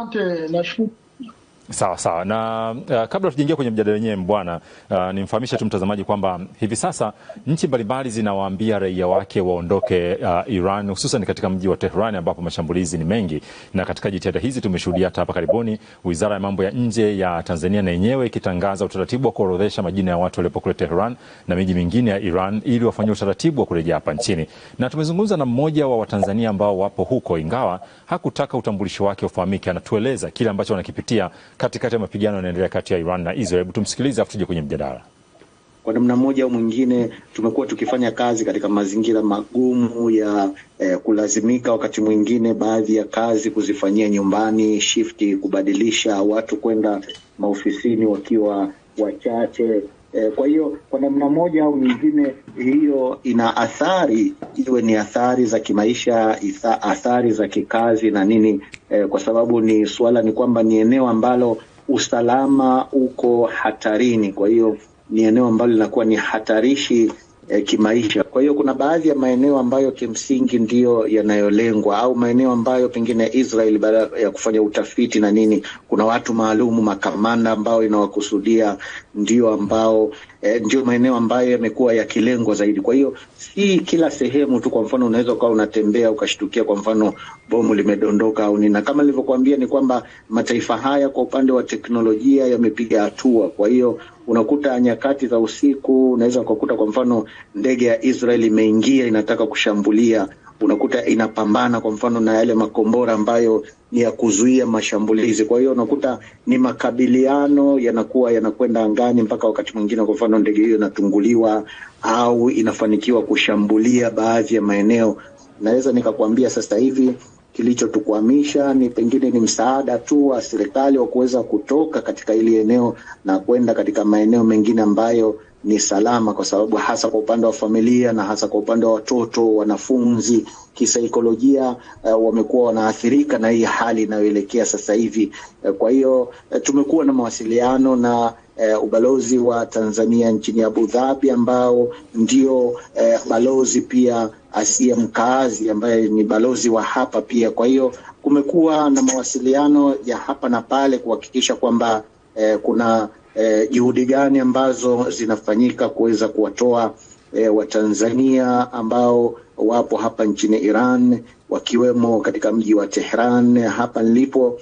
Asante, nashukuru. Sawa sawa. Na kabla tujaingia kwenye mjadala wenyewe Mbwana, nimfahamishe tu mtazamaji kwamba hivi sasa nchi mbalimbali zinawaambia raia wake waondoke Iran, hususan katika mji wa Tehran ambapo mashambulizi ni mengi. Na katika jitihada hizi tumeshuhudia hata hapa karibuni Wizara ya Mambo ya Nje ya Tanzania na yenyewe ikitangaza utaratibu wa kuorodhesha majina ya watu waliopo kule Tehran na miji mingine ya Iran ili wafanyie utaratibu wa kurejea hapa nchini. Na tumezungumza na mmoja wa Watanzania ambao wapo huko, ingawa hakutaka utambulisho wake ufahamike. Anatueleza kile ambacho wanakipitia katikati ya mapigano yanaendelea kati ya Iran na Israel. Hebu tumsikilize afu tuje kwenye mjadala. Kwa namna moja au mwingine tumekuwa tukifanya kazi katika mazingira magumu ya kulazimika wakati mwingine baadhi ya kazi kuzifanyia nyumbani, shifti kubadilisha, watu kwenda maofisini wakiwa wachache. Kwa hiyo kwa namna moja au nyingine hiyo ina athari, iwe ni athari za kimaisha, athari za kikazi na nini, kwa sababu ni suala ni kwamba ni eneo ambalo usalama uko hatarini. Kwa hiyo ni eneo ambalo linakuwa ni hatarishi kimaisha. Kwa hiyo kuna baadhi ya maeneo ambayo kimsingi ndiyo yanayolengwa, au maeneo ambayo pengine Israel baada ya kufanya utafiti na nini, kuna watu maalumu, makamanda ambao inawakusudia ndio ambao ndio maeneo ambayo yamekuwa yakilengwa zaidi. Kwa hiyo si kila sehemu tu. Kwa mfano unaweza ukawa unatembea ukashtukia kwa mfano bomu limedondoka au nini, na kama nilivyokuambia ni kwamba mataifa haya kwa upande wa teknolojia yamepiga hatua. Kwa hiyo unakuta nyakati za usiku unaweza kukuta kwa mfano ndege ya Israel imeingia inataka kushambulia, unakuta inapambana kwa mfano na yale makombora ambayo ni ya kuzuia mashambulizi. Kwa hiyo unakuta ni makabiliano yanakuwa yanakwenda angani mpaka wakati mwingine kwa mfano ndege hiyo inatunguliwa au inafanikiwa kushambulia baadhi ya maeneo. Naweza nikakwambia sasa hivi kilichotukwamisha ni pengine ni msaada tu wa serikali wa kuweza kutoka katika hili eneo na kwenda katika maeneo mengine ambayo ni salama, kwa sababu hasa kwa upande wa familia na hasa kwa upande wa watoto, wanafunzi, kisaikolojia wamekuwa wanaathirika na hii hali inayoelekea sasa hivi. Kwa hiyo tumekuwa na mawasiliano na ubalozi wa Tanzania nchini Abu Dhabi ambao ndio balozi pia asiye mkaazi ambaye ni balozi wa hapa pia. Kwa hiyo kumekuwa na mawasiliano ya hapa na pale kuhakikisha kwamba kuna juhudi gani ambazo zinafanyika kuweza kuwatoa Watanzania ambao wapo hapa nchini Iran, wakiwemo katika mji wa Tehran hapa nilipo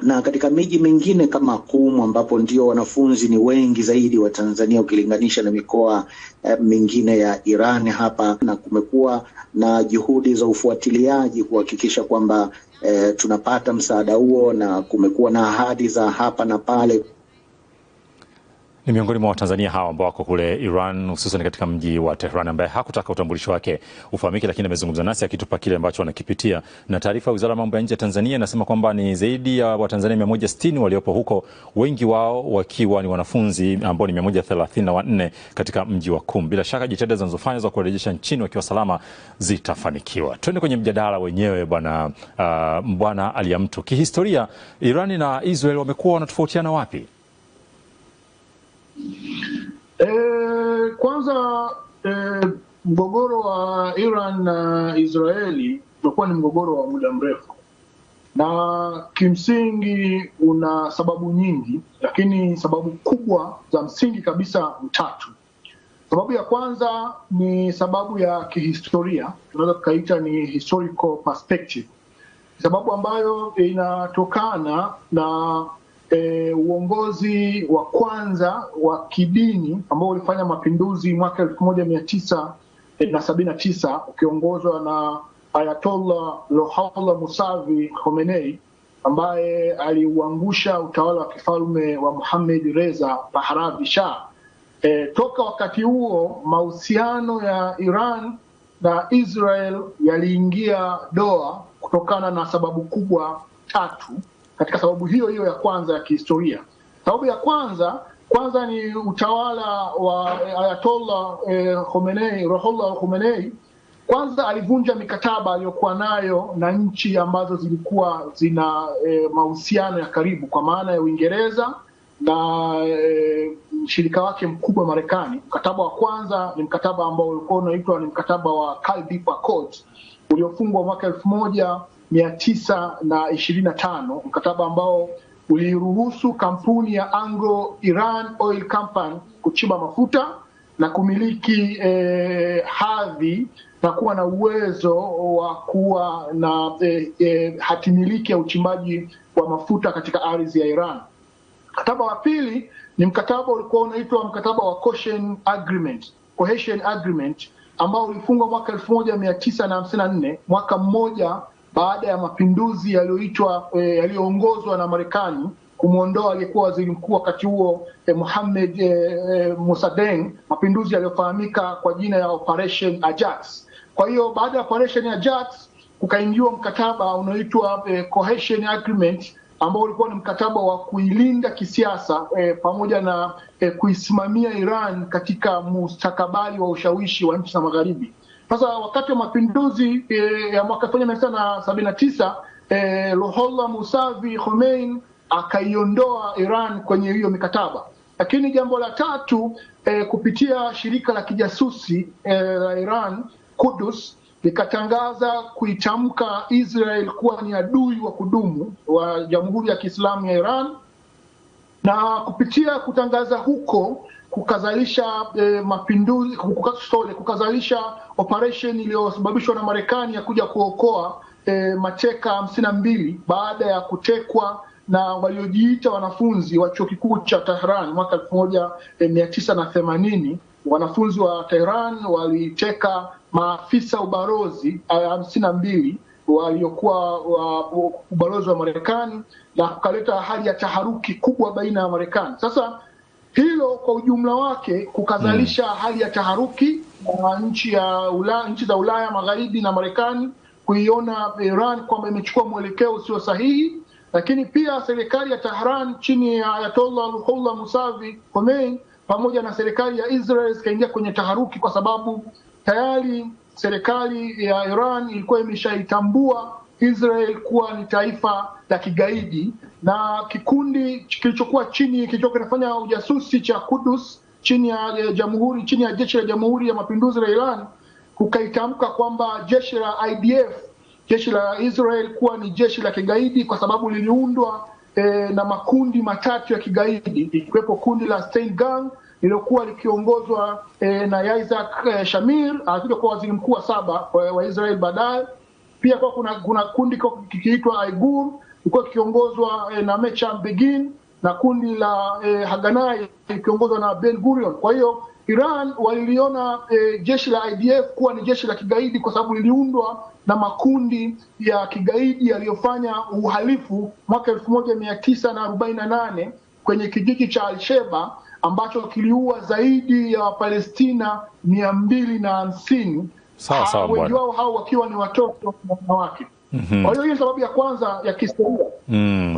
na katika miji mingine kama Qum ambapo ndio wanafunzi ni wengi zaidi wa Tanzania ukilinganisha na mikoa mingine ya Iran hapa. Na kumekuwa na juhudi za ufuatiliaji kuhakikisha kwamba tunapata msaada huo, na kumekuwa na ahadi za hapa na pale. Ni miongoni mwa Watanzania hawa ambao wako kule Iran, hususan katika mji wa Tehran, ambaye hakutaka utambulisho wake ufahamike, lakini amezungumza nasi akitupa kile ambacho wanakipitia. Na taarifa ya Wizara ya Mambo ya Nje ya Tanzania inasema kwamba ni zaidi ya Watanzania 160 waliopo huko, wengi wao wakiwa ni wanafunzi ambao ni 134 katika mji wa Qum. Bila shaka jitihada zinazofanywa za kuwarejesha nchini wakiwa salama zitafanikiwa. Twende kwenye mjadala wenyewe bwana Mbwana Aliamtu. Kihistoria, Iran na Israel wamekuwa wanatofautiana wapi? Kwanza mgogoro wa Iran na Israeli umekuwa ni mgogoro wa muda mrefu, na kimsingi una sababu nyingi, lakini sababu kubwa za msingi kabisa ni tatu. Sababu ya kwanza ni sababu ya kihistoria, tunaweza tukaita ni historical perspective, sababu ambayo inatokana na uongozi wa kwanza wa kidini ambao ulifanya mapinduzi mwaka 1979 ukiongozwa na Ayatollah Ruhollah Musavi Khomeini, ambaye aliuangusha utawala wa kifalme wa Mohammad Reza Pahlavi Shah. Toka wakati huo mahusiano ya Iran na Israel yaliingia doa kutokana na sababu kubwa tatu. Katika sababu hiyo hiyo ya kwanza ya kihistoria, sababu ya kwanza ni utawala wa Ayatollah Khomeini, Ruhollah Khomeini. Kwanza alivunja mikataba aliyokuwa nayo na nchi ambazo zilikuwa zina mahusiano ya karibu, kwa maana ya Uingereza na mshirika wake mkubwa Marekani. Mkataba wa kwanza ni mkataba ambao ulikuwa unaitwa ni mkataba wa Cardiff Accords uliofungwa mwaka 1925, mkataba ambao uliruhusu kampuni ya Anglo Iran Oil Company kuchimba mafuta na kumiliki hadhi na kuwa na uwezo wa kuwa na hatimiliki ya uchimbaji wa mafuta katika ardhi ya Iran. Mkataba wa pili ni mkataba ulikuwa unaitwa mkataba wa Cohesion Agreement ambao ulifungwa mwaka 1954, mwaka mmoja baada ya mapinduzi yaliyoitwa yaliyoongozwa na Marekani kumuondoa aliyekuwa waziri mkuu wakati huo Mohamed Mossadegh, mapinduzi yaliyofahamika kwa jina ya Operation Ajax. Kwa hiyo baada ya Operation Ajax kukaingiwa mkataba unaoitwa Cohesion Agreement ambao ulikuwa ni mkataba wa kuilinda kisiasa pamoja na kuisimamia Iran katika mustakabali wa ushawishi wa nchi za Magharibi. Sasa wakati wa mapinduzi ya mwaka 1979 Ruhollah Musavi Khomeini akaiondoa Iran kwenye hiyo mikataba. Lakini jambo la tatu, kupitia shirika la kijasusi la Iran Qudus likatangaza kuitamka Israel kuwa ni adui wa kudumu wa Jamhuri ya Kiislamu ya Iran, na kupitia kutangaza huko kukazalisha mapinduzi, kukazalisha operation iliyosababishwa na Marekani ya kuja kuokoa mateka 52 baada ya kutekwa na waliojiita wanafunzi wa chuo kikuu cha Tehran mwaka 1980. Wanafunzi wa Tehran waliteka maafisa ubalozi 52 waliokuwa wa ubalozi wa Marekani na kukaleta hali ya taharuki kubwa baina ya Marekani. Sasa hilo kwa ujumla wake kukazalisha hali ya taharuki na nchi za Ulaya Magharibi na Marekani kuiona Iran kwamba imechukua mwelekeo usio sahihi. Lakini pia serikali ya Tehran chini ya Ayatollah Ruhollah Musavi Khomeini pamoja na serikali ya Israel zikaingia kwenye taharuki, kwa sababu tayari serikali ya Iran ilikuwa imeshaitambua Israel kuwa ni taifa la kigaidi, na kikundi kilichokuwa chini kilichokuwa kinafanya ujasusi cha Qudus chini ya jamhuri, chini ya jeshi la Jamhuri ya Mapinduzi la Iran kukaitamka kwamba jeshi la IDF, jeshi la Israel, kuwa ni jeshi la kigaidi kwa sababu liliundwa na makundi matatu ya kigaidi, ikiwepo kundi la Stein Gang lililokuwa likiongozwa na Isaac Shamir, alikuja kuwa waziri mkuu wa 7 wa Israel baadaye. Pia kwa kuna kundi kikiitwa Aigur lilikuwa kikiongozwa na Menachem Begin, na kundi la Haganah likiongozwa na Ben Gurion. Kwa hiyo Iran waliliona jeshi la IDF kuwa ni jeshi la kigaidi kwa sababu liliundwa na makundi ya kigaidi yaliyofanya uhalifu mwaka 1948 kwenye kijiji cha Al-Sheba ambacho kiliua zaidi ya Wapalestina 250. Sawa sawa bwana. Wengi wao hao wakiwa ni watoto na wanawake. Kwa hiyo hiyo sababu ya kwanza ya kihistoria.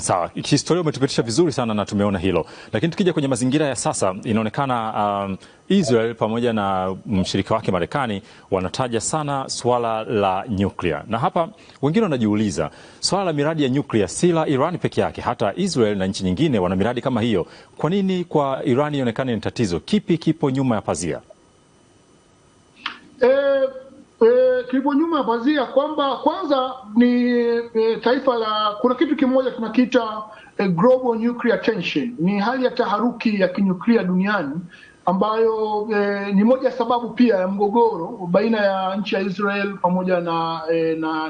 Sawa. Kihistoria umetupitisha vizuri sana na tumeona hilo. Lakini tukija kwenye mazingira ya sasa, inaonekana Israel pamoja na mshirika wake Marekani wanataja sana swala la nyuklia. Na hapa wengine wanajiuliza, swala la miradi ya nyuklia si la Iran peke yake, hata Israel na nchi nyingine wana miradi kama hiyo. Kwa nini kwa Iran ionekane ni tatizo? Kipi kipo nyuma ya pazia? Kipo nyuma ya pazia kwamba kwanza ni taifa la, kuna kitu kimoja tunakiita global nuclear tension, ni hali ya taharuki ya kinyuklia duniani ambayo ni moja sababu pia ya mgogoro baina ya nchi ya Israel pamoja na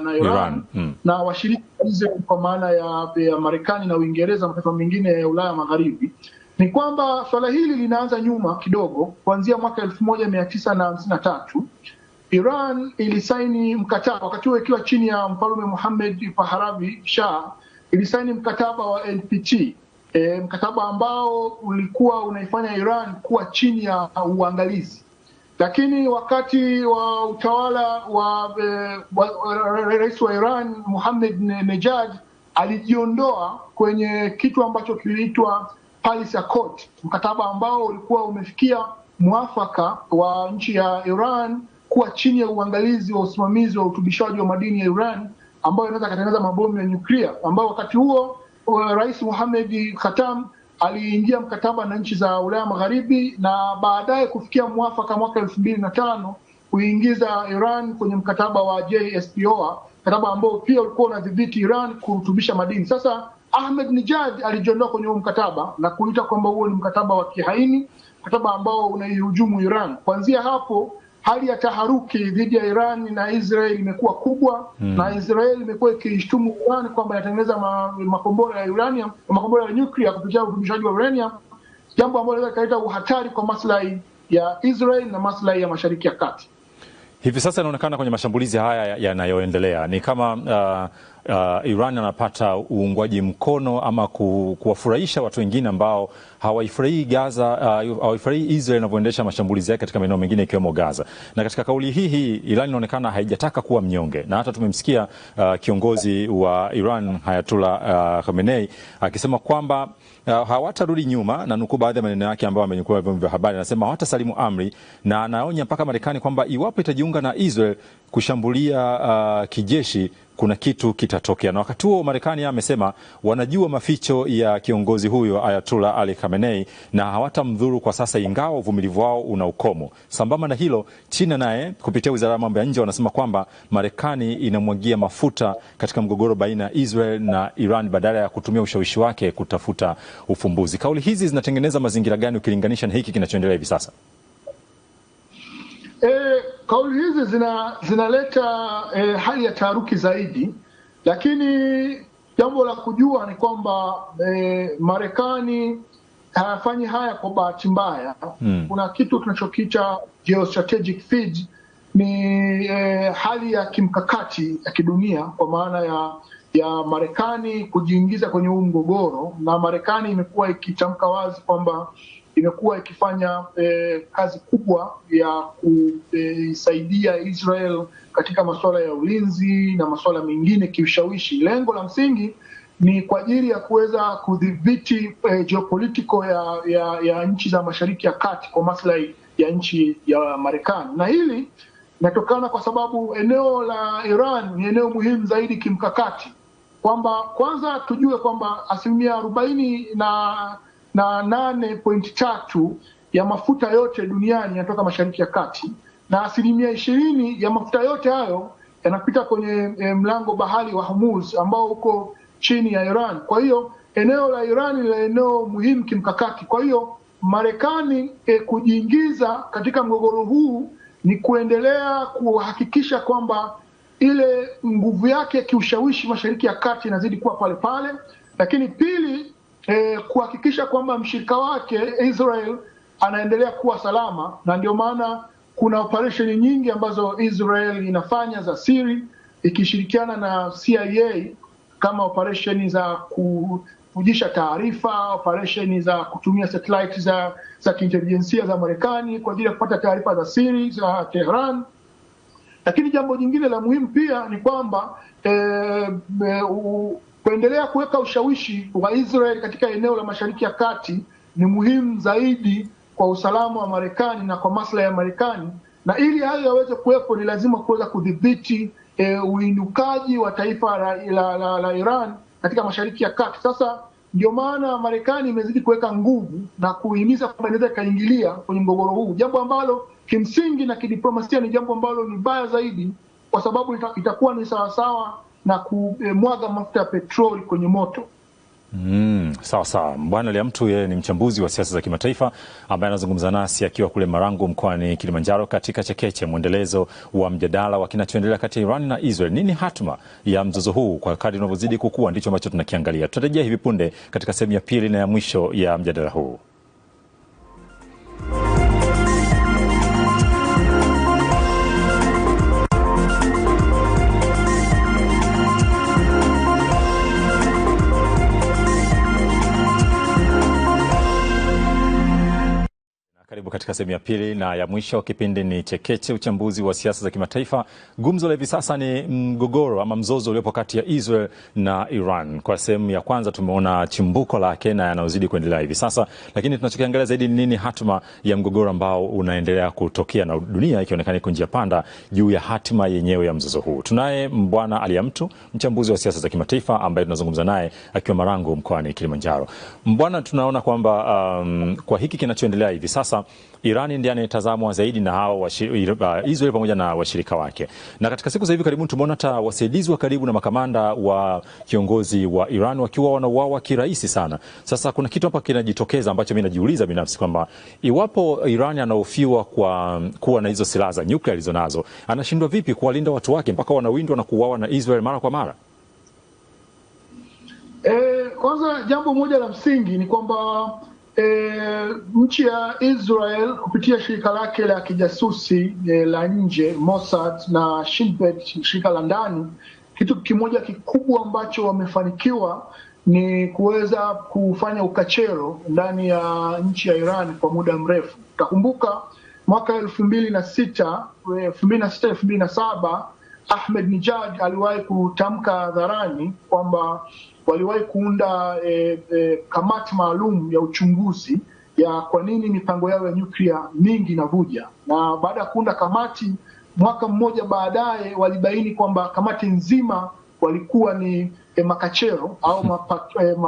na Iran. Na washirika wa Israel kwa maana ya Marekani na Uingereza na mataifa mengine ya Ulaya Magharibi. Ni kwamba swala hili linaanza nyuma kidogo, kuanzia mwaka 1953 Iran ilisaini mkataba, wakati huo ikiwa chini ya Mfalme Mohammed Pahlavi Shah, ilisaini mkataba wa NPT, mkataba ambao ulikuwa unaifanya Iran kuwa chini ya uangalizi. Lakini wakati wa utawala wa rais wa Iran Mohammed Nejad alijiondoa kwenye kitu ambacho kiliitwa Paris Accord, mkataba ambao ulikuwa umefikia mwafaka wa nchi ya Iran kuwa chini ya uangalizi wa usimamizi wa urutubishaji wa madini ya Iran ambayo inaweza kutengeneza mabomu ya nyuklia, ambao wakati huo Rais Mohamed Khatam aliingia mkataba na nchi za Ulaya Magharibi na baadaye kufikia mwafaka mwaka 2005 kuingiza Iran kwenye mkataba wa JSPOA mkataba ambao pia ulikuwa unadhibiti Iran kurutubisha madini. Sasa Ahmadinejad alijiondoa kwenye huo mkataba na kuita kwamba huo ni mkataba wa kihaini, mkataba ambao unaihujumu Iran. Kuanzia hapo hali ya taharuki dhidi ya Iran na Israel imekuwa kubwa, na Israel imekuwa ikishtumu Iran kwamba inatengeneza makombora ya uranium, makombora ya nuclear kupitia urutubishaji wa uranium, jambo ambalo linaweza kuleta uhatari kwa maslahi ya Israel na maslahi ya Mashariki ya Kati. Hivi sasa inaonekana kwenye mashambulizi haya yanayoendelea ni kama Iran anapata uungwaji mkono ama kuwafurahisha watu wengine ambao hawaifurahii Gaza, hawaifurahii Israel inavyoendesha mashambulizi yake katika maeneo mengine ikiwemo Gaza. Na katika kauli hii Iran inaonekana haijataka kuwa mnyonge, na hata tumemsikia kiongozi wa Iran Ayatollah Khamenei akisema kwamba hawatarudi nyuma, na nukuu baadhi ya maneno yake ambayo amenukuu vyombo vya habari, anasema hawatasalimu amri, na anaonya mpaka Marekani kwamba iwapo itajiunga na Israel kushambulia kijeshi kuna kitu kitatokea. Na wakati huo Marekani amesema wanajua maficho ya kiongozi huyo Ayatollah Ali Khamenei na hawatamdhuru kwa sasa, ingawa uvumilivu wao una ukomo. Sambamba na hilo, China naye kupitia Wizara ya Mambo ya Nje wanasema kwamba Marekani inamwagia mafuta katika mgogoro baina ya Israel na Iran badala ya kutumia ushawishi wake kutafuta ufumbuzi. Kauli hizi zinatengeneza mazingira gani ukilinganisha na hiki kinachoendelea hivi sasa? Kauli hizi zinaleta hali ya taharuki zaidi, lakini jambo la kujua ni kwamba Marekani hayafanyi haya kwa bahati mbaya. Kuna kitu tunachokiita geostrategic feed, ni hali ya kimkakati ya kidunia, kwa maana ya Marekani kujiingiza kwenye huu mgogoro, na Marekani imekuwa ikitamka wazi kwamba imekuwa ikifanya kazi kubwa ya kusaidia Israel katika masuala ya ulinzi na masuala mengine kiushawishi. Lengo la msingi ni kwa ajili ya kuweza kudhibiti geopolitical ya nchi za Mashariki ya Kati kwa maslahi ya nchi ya Marekani. Na hili linatokana kwa sababu eneo la Iran ni eneo muhimu zaidi kimkakati, kwamba kwanza tujue kwamba 48.3% ya mafuta yote duniani yanatoka Mashariki ya Kati, na 20% ya mafuta yote hayo yanapita kwenye mlango bahari wa Hormuz ambao uko chini ya Iran. Kwa hiyo eneo la Iran ni eneo muhimu kimkakati. Kwa hiyo Marekani kujiingiza katika mgogoro huu ni kuendelea kuhakikisha kwamba ile nguvu yake kiushawishi Mashariki ya Kati inazidi kuwa pale pale, lakini pili kuhakikisha kwamba mshirika wake Israel anaendelea kuwa salama. Na ndio maana kuna operation nyingi ambazo Israel inafanya za siri ikishirikiana na CIA, kama operation za kuvujisha taarifa, operation za kutumia satellite za kiintelijensia za Marekani kwa ajili ya kupata taarifa za siri za Tehran. Lakini jambo jingine la muhimu pia ni kwamba kuendelea kuweka ushawishi wa Israel katika eneo la Mashariki ya Kati ni muhimu zaidi kwa usalama wa Marekani na kwa maslahi ya Marekani. Na ili hayo yaweze kuwepo ni lazima kuweza kudhibiti uinukaji wa taifa la Iran katika Mashariki ya Kati. Sasa ndio maana Marekani imezidi kuweka nguvu na kuhimiza kwamba inaweza ikaingilia kwenye mgogoro huu, jambo ambalo kimsingi na kidiplomasia ni jambo ambalo ni baya zaidi, kwa sababu itakuwa ni sawasawa na kumwaga mafuta ya petroli kwenye moto. Sawa sawa. Bwana Liamtu yeye ni mchambuzi wa siasa za kimataifa ambaye anazungumza nasi akiwa kule Marangu mkoani Kilimanjaro katika Chekeche, mwendelezo wa mjadala wa kinachoendelea kati ya Iran na Israel. Nini hatma ya mzozo huu kwa kadri unavyozidi kukua, ndicho ambacho tunakiangalia. Tutarejea hivi punde katika sehemu ya pili na ya mwisho ya mjadala huu. Karibu katika sehemu ya pili na ya mwisho. Kipindi ni Chekeche, uchambuzi wa siasa za kimataifa. Gumzo la hivi sasa ni mgogoro ama mzozo uliopo kati ya Israel na Iran. Kwa sehemu ya kwanza tumeona chimbuko lake na yanayozidi kuendelea hivi sasa, lakini tunachokiangalia zaidi ni nini hatima ya mgogoro ambao unaendelea kutokea na dunia ikionekana iko njia panda juu ya hatima yenyewe ya mzozo huu. Tunaye Mbwana Aliamtu, mchambuzi wa siasa za kimataifa ambaye tunazungumza naye akiwa Marangu mkoani Kilimanjaro. Mbwana, tunaona kwamba kwa hiki kinachoendelea hivi sasa Iran ndiye anayetazamwa zaidi na hawa Israel pamoja na washirika wake. Na katika siku za hivi karibuni tumeona hata wasaidizi wa karibu na makamanda wa kiongozi wa Iran wakiwa wanauawa kirahisi sana. Sasa kuna kitu hapa kinajitokeza ambacho mimi najiuliza binafsi kwamba iwapo Iran anahofiwa kwa kuwa na hizo silaha za nyuklia alizonazo, anashindwa vipi kuwalinda watu wake mpaka wanawindwa na kuuawa na Israel mara kwa mara? Kwanza jambo moja la msingi ni kwamba nchi ya Israel kupitia shirika lake la kijasusi la nje Mossad na Shin Bet, shirika la ndani, kitu kimoja kikubwa ambacho wamefanikiwa ni kuweza kufanya ukachero ndani ya nchi ya Iran kwa muda mrefu. Utakumbuka mwaka 2006, 2007 Ahmed Nijad aliwahi kutamka hadharani kwamba waliwahi kuunda kamati maalum ya uchunguzi ya kwa nini mipango yao ya nyuklia mingi inavuja. Na baada ya kuunda kamati, mwaka mmoja baadaye walibaini kwamba kamati nzima walikuwa ni makachero au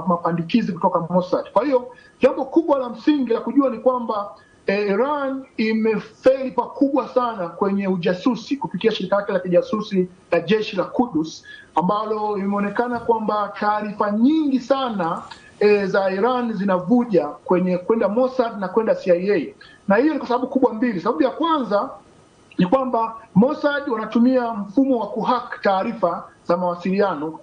mapandikizi kutoka Mossad. Kwa hiyo jambo kubwa la msingi la kujua ni kwamba Iran imefeli pakubwa sana kwenye ujasusi kupitia shirika lake la kijasusi la jeshi la Quds, ambalo imeonekana kwamba taarifa nyingi sana za Iran zinavuja kwenye kwenda Mossad na kwenda CIA. Na hiyo ni kwa sababu kubwa mbili. Sababu ya kwanza ni kwamba Mossad wanatumia mfumo wa kuhack taarifa za mawasiliano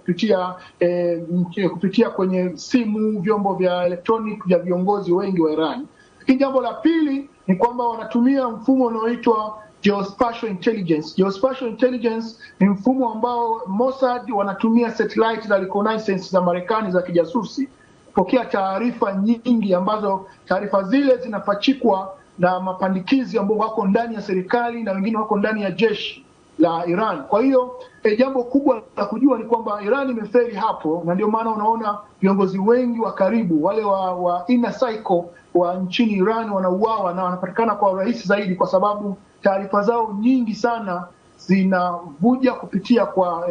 kupitia kwenye simu, vyombo vya electronic vya viongozi wengi wa Iran. Lakini jambo la pili ni kwamba wanatumia mfumo unaoitwa geospatial intelligence. Geospatial intelligence ni mfumo ambao Mossad wanatumia satellite za reconnaissance za Marekani za kijasusi kupokea taarifa nyingi, ambazo taarifa zile zinapachikwa na mapandikizi ambao wako ndani ya serikali na wengine wako ndani ya jeshi la Iran. Kwa hiyo jambo kubwa la kujua ni kwamba Iran imefeli hapo, na ndio maana unaona viongozi wengi wa karibu wale wa inner cycle wa nchini Iran wanauawa na wanapatikana kwa urahisi zaidi, kwa sababu taarifa zao nyingi sana zinavuja kupitia kwa